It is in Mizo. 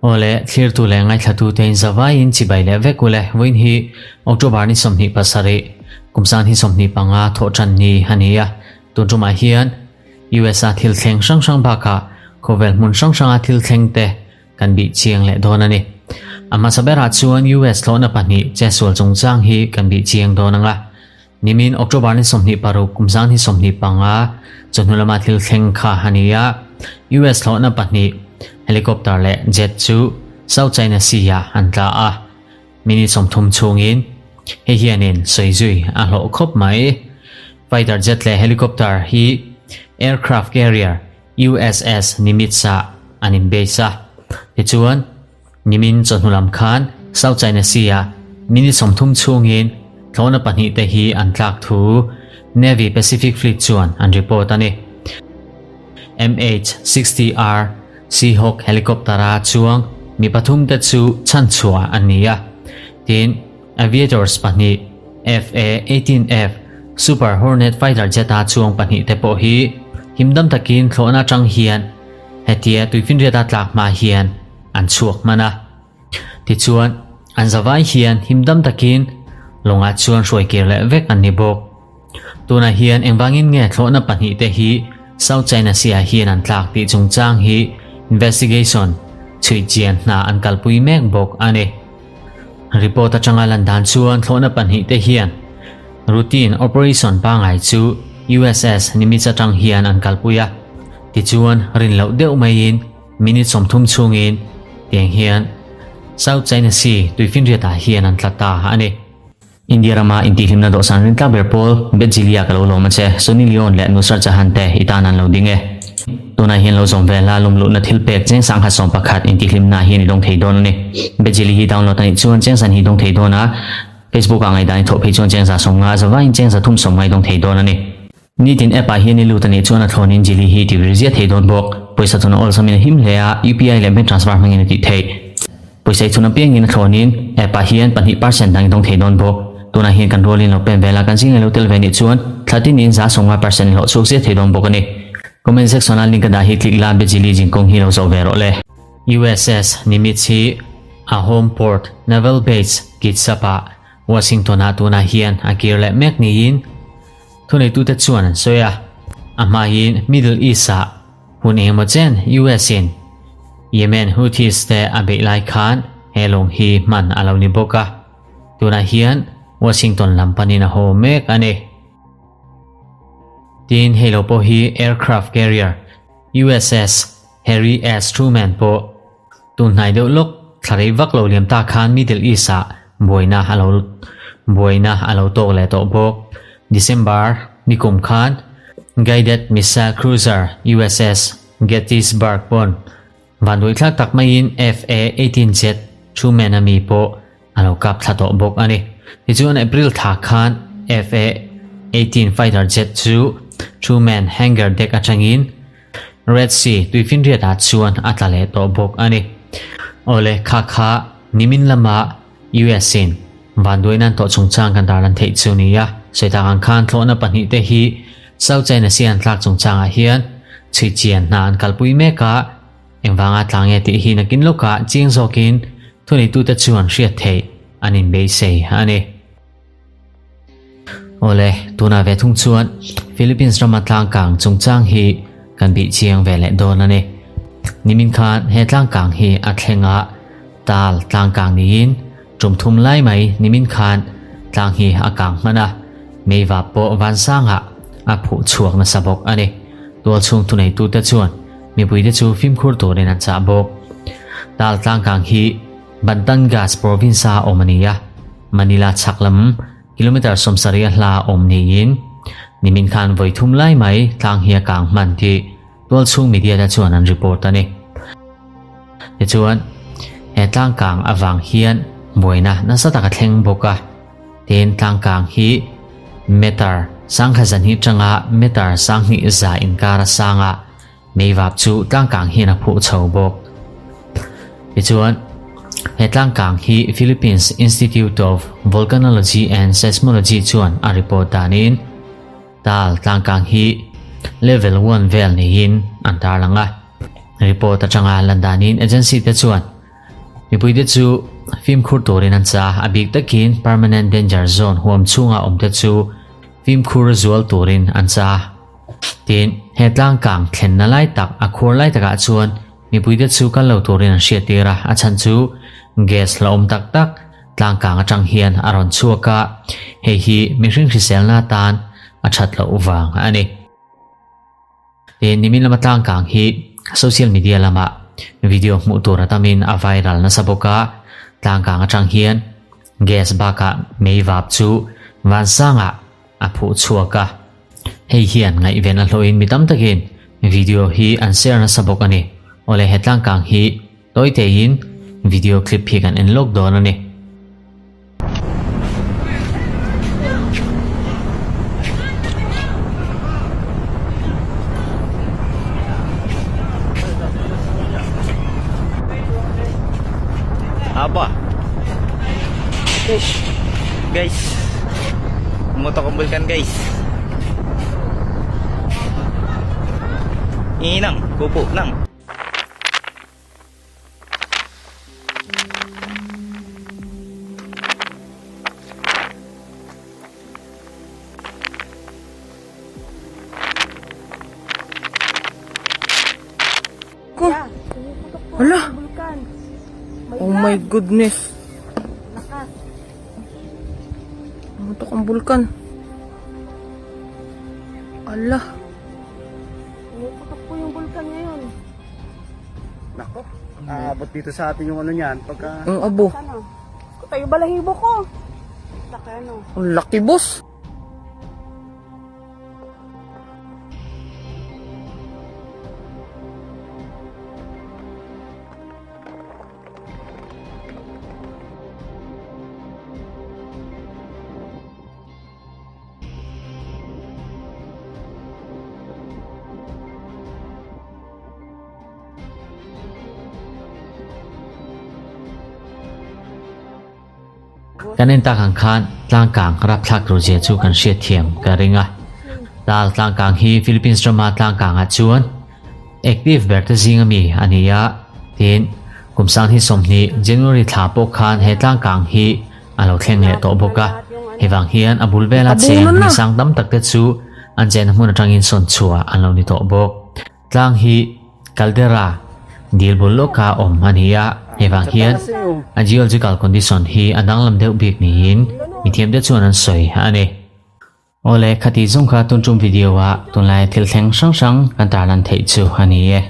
Awle, thlirtu leh ngaithlatute in zavaiin chibai leh vek ule. Vawiin hi October ni 27, kum sang hi 25 thawh tan ni a ni a. Tun tumah hian USA thil thleng hrang hrang bakah khawvel hmun hrang hranga thil thleng te kan bih chiang leh dawn a ni. A hmasa berah chuan US thlawhna pahnih chetsual chungchang hi kan bih chiang dawn ang a. Nimin October ni 26 kum sang ni 25 chawhnu lama thil thleng kha a ni a. US thlawhna pahnih helicopter leh jet chu South China Sea ah an tla a. Minute 30 chhungin hei hianin sawi zui a hlawh khawp mai. Fighter jet leh helicopter hi aircraft carrier USS Nimitz ah an in base a. Tichuan, nimin chawhnu lam khan South China Sea ah minute 30 chhungin thlawhna pahnih te hi an tlak thu Navy Pacific Fleet chuan an report a ni. MH-60R Seahawk helicopter-a chuang mi pathum te chu chhanchhuah an ni a. Tin, Aviators pahnih FA-18F Super Hornet fighter jet-a chuang pahnih te pawh hi himdam takin thlawhna atang hian hetia tuifinriata tlak hma hian an chhuak hman a. Tichuan, an zavai hian himdam takin lawngah chuan hruai kir leh vek an ni bawk. Tunah hian engvangin nge thlawhna pahnih te hi South China Sea ah hian an tlak tih chungchang hi investigation chhui chian hna an kalpui mek bawk a ni. Report atanga lan dan chuan thlawhna pahnih te hian routine operation pangai chu USS Nimitz atang hian an kalpui a. Tichuan rin loh deuh maiin minute 30 chhungin tiang hian South China Sea tuifinriatah hian an tla ta a ni. India rama intihhlimna dawhsan rin tlak ber pawl Betzilia ka lo lawm a che, Sunny Leone leh Nusrat Jahan te i tan an lo ding e. Tunah hian lo zawm ve la, lawmluhna thil pek cheng sangha 11 intihhlimna hian i dawng thei dawn a ni. Betzili hi download a nih chuan cheng san hi dawng thei dawn a, Facebook ah ngaihdan i thawh phei chuan cheng za 50 zavaiin cheng za thum 50 i dawng thei dawn a ni. Nitin app ah hian i lut a nih chuan a thlawnin Jili hi ti vir ziah thei dawn bawk. Pawisa chun a awlsamin a him hle a, UPI leh bank transfer hmangin a tih theih. Pawisa i chun apiangin a thlawnin app ah hian pahnih percent dang i dawng thei dawn bawk. Tunah hian kan rualin lo pen vel a, kan zingah lo tel ve nih chuan thla tinin za 50 percent i hlawh chhuak ziah thei dawn bawk a ni. Comment section ah link ka dah hi click la, Bejili zingkawng hi lo zawh ve rawh le. USS Nimitz hi a home port Naval Base Kitsap ah Washington ah tunah hian a kir leh mek niin Thuneitute chuan an sawi a, a hmain Middle East-ah hun engemaw chen US-in Yemen Houthis te a beih lai khan he lawng hi hman a lo ni bawk a, tunah hian Washington lam panin a haw mek a ni. Tin, hei lo pawh hi aircraft carrier USS Harry S. Truman pawh tun hnai deuh lawk thla rei vak lo liam ta khan Middle East-ah buaina a lo buaina a lo tawk leh tawh bawk. December nikum khan Guided Missile Cruiser USS Gettysburg pawn vanduaithlak tak maiin FA-18 jet Truman a mi pawh a lo kap thla tawh bawk a ni. Tichuan April thla khan FA-18 fighter jet chu Truman hangar deck atangin Red Sea tuifinriatah chuan a tla leh tawh bawk a ni. Awle kha kha nimin lama US in vanduai nan tawh chungchang kan darlan theih chu ni a, sawi tak ang khan thlawhna pahnih te hi South China Sea an tlak chungchangah hian chhui chian hna an kalpui mek a, engvanga tla nge tih hi nakin lawkah chiang zawkin thuneitute chuan hriat theih an inbeisei a ni. Awle, tunah ve thung chuan Philippines rama tlangkang chungchang hi kan bih chiang ve leh dawn a ni. Nimin khan he tlangkang hi a thleng a, tal tlangkang niin tum thum lai mai nimin khan tlang hi a kang hman a, meiva pawh vansangah a phuh chhuak nasa bawk a ni. Tual chhung thuneitute chuan mipuite chu fimkhur turin an chah bawk. Tal tlangkang hi Batangas province-a awm a ni a, Manila chhak lam kilometre 70 a hla awm niin nimin khan vawi thum lai mai tlang hi a kang hman tih tual chhung media te chuan an report a ni. Tichuan, he tlang kang avang hian buaina nasa tak a thleng bawk a, tin tlang kang hi meter sangkhat zanhnih tanga meter sanghnih za inkar a sang a, Meivap chu tlangkang hian a phuh chho bawk. Tichuan, he tlangkang hi Philippines Institute of Volcanology and Seismology chuan a report danin tal tlangkang hi level 1 vel niin an tarlang a. Report atanga lan danin agency te chuan mipuite chu fimkhur turin an cha a bik takin permanent danger zone huam chhunga awmte chu fimkhur zual turin an cha. Tin, he tlangkang thlenna lai tak a khuar lai takah chuan mipuite chu kal lo turin an hriattir a, a chhan chu gas hlauhawm tak tak tlangkang atang hian a rawn chhuak a, hei hi mihring hriselna atan a that loh vang a ni. Tin, nimin lama tlangkang hi social media lamah video hmuh tur a tamin a viral nasa bawk a, tlangkang atang hian gas bakah mei vap chu vansangah a phuh chhuak a, hei hian ngaihven a hlawhin mi tam takin video hi an share nasa bawk a ni. Awle he tlangkang hi tawi teiin video clip hi kan en lawk dawn a ni. Aba. Fish. Guys. Pumutok ang bulkan guys. Inang, kupo nang. Ko. Hala. Oh my goodness. Pumutok ang bulkan. Ala. Pumuputok po yung bulkan ngayon. Nako, aabot dito sa atin yung ano niyan pagka Ang abo. Ano? Tayo balahibo ko. Laki ano. Ang laki boss. Kan en tak ang khan tlangkang rapthlak tur zia chu kan hriat thiam ka ring a. Tal tlangkang hi Philippines rama tlangkangah chuan active ber te zing ami a ni a, tin kum sang hi 20 January thla pawh khan he tlangkang hi a lo thleng leh tawh bawk a. Hei vang hian a bul vela cheng mi sang tam tak te chu an chenna hmun atangin sawn chhuah an lo ni tawh bawk. Tlang hi caldera dil bul lawka awm a ni a, hei vang hian a geological condition hi a danglam deuh bik niin mithiamte chuan an sawi a ni. Awle, khati zawng kha tun tum video ah tunlai thil thleng hrang hrang kan tarlan theih chu a ni e.